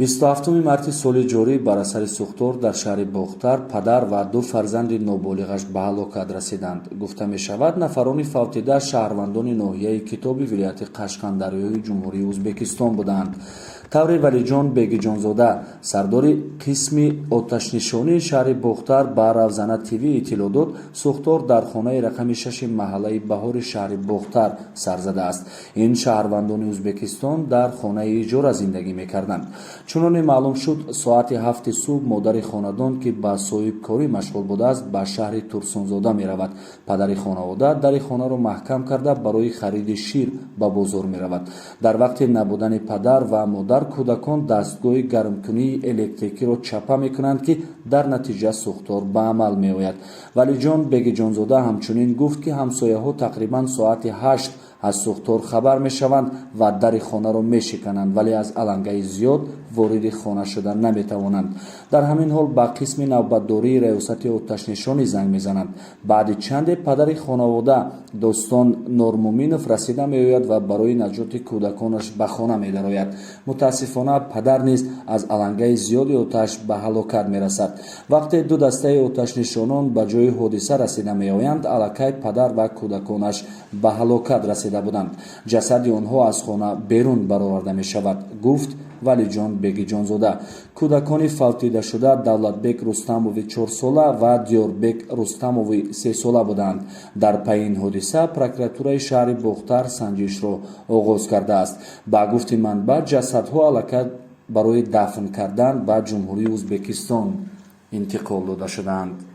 27 марти соли ҷорӣ бар асари сӯхтор дар шаҳри Бохтар падар ва ду фарзанди ноболиғаш ба ҳалокат расиданд. Гуфта мешавад, нафарони фавтида шаҳрвандони ноҳияи Китоби вилояти Қашқандарёи Ҷумҳурии Ӯзбекистон буданд. Тавре Валиҷон Бегиҷонзода, сардори қисми оташнишонии шаҳри Бохтар, ба Равзана ТВ иттилоъ дод, сӯхтор дар хонаи рақами шаши маҳаллаи Баҳори шаҳри Бохтар сар задааст. Ин шаҳрвандони Ӯзбекистон дар хонаи иҷора зиндагӣ мекарданд. Чуноне маълум шуд, соати 7-и субҳ модари хонадон, ки ба соҳибкорӣ машғул будааст, ба шаҳри Турсунзода меравад. Падари хонавода дари хонаро маҳкам карда, барои хариди шир ба бозор меравад. Дар вақти набудани падар ва модар кӯдакон дастгоҳи гармкунии электрикиро чапа мекунанд, ки дар натиҷа сӯхтор ба амал меояд. Валиҷон Бегиҷонзода ҳамчунин гуфт, ки ҳамсояҳо тақрибан соати 8 аз сӯхтор хабар мешаванд ва дари хонаро мешикананд, вале аз алангаи зиёд вориди хона шуда наметавонанд. Дар ҳамин ҳол ба қисми навбатдории раёсати оташнишонӣ занг мезананд. Баъди чанде падари хонавода Достон Нормуминов расида меояд ва барои наҷоти кӯдаконаш ба хона медарояд. Мутаассифона, падар низ аз алангаи зиёди оташ ба ҳалокат мерасад. Вақте ду дастаи оташнишонон ба ҷои ҳодиса расида меоянд, аллакай падар ва кӯдаконаш ба ҳалокат расида буданд. Ҷасади онҳо аз хона берун бароварда мешавад, гуфт Валиҷон Бегиҷонзода. Кӯдакони фавтидашуда Давлатбек Рустамови 4-сола ва Диёрбек Рустамови 3-сола буданд. Дар пайи ин ҳодиса прокуратураи шаҳри Бохтар санҷишро оғоз кардааст. Ба гуфти манбаъ, ҷасадҳо аллакай барои дафн кардан ба Ҷумҳурии Ӯзбекистон интиқол дода шудаанд.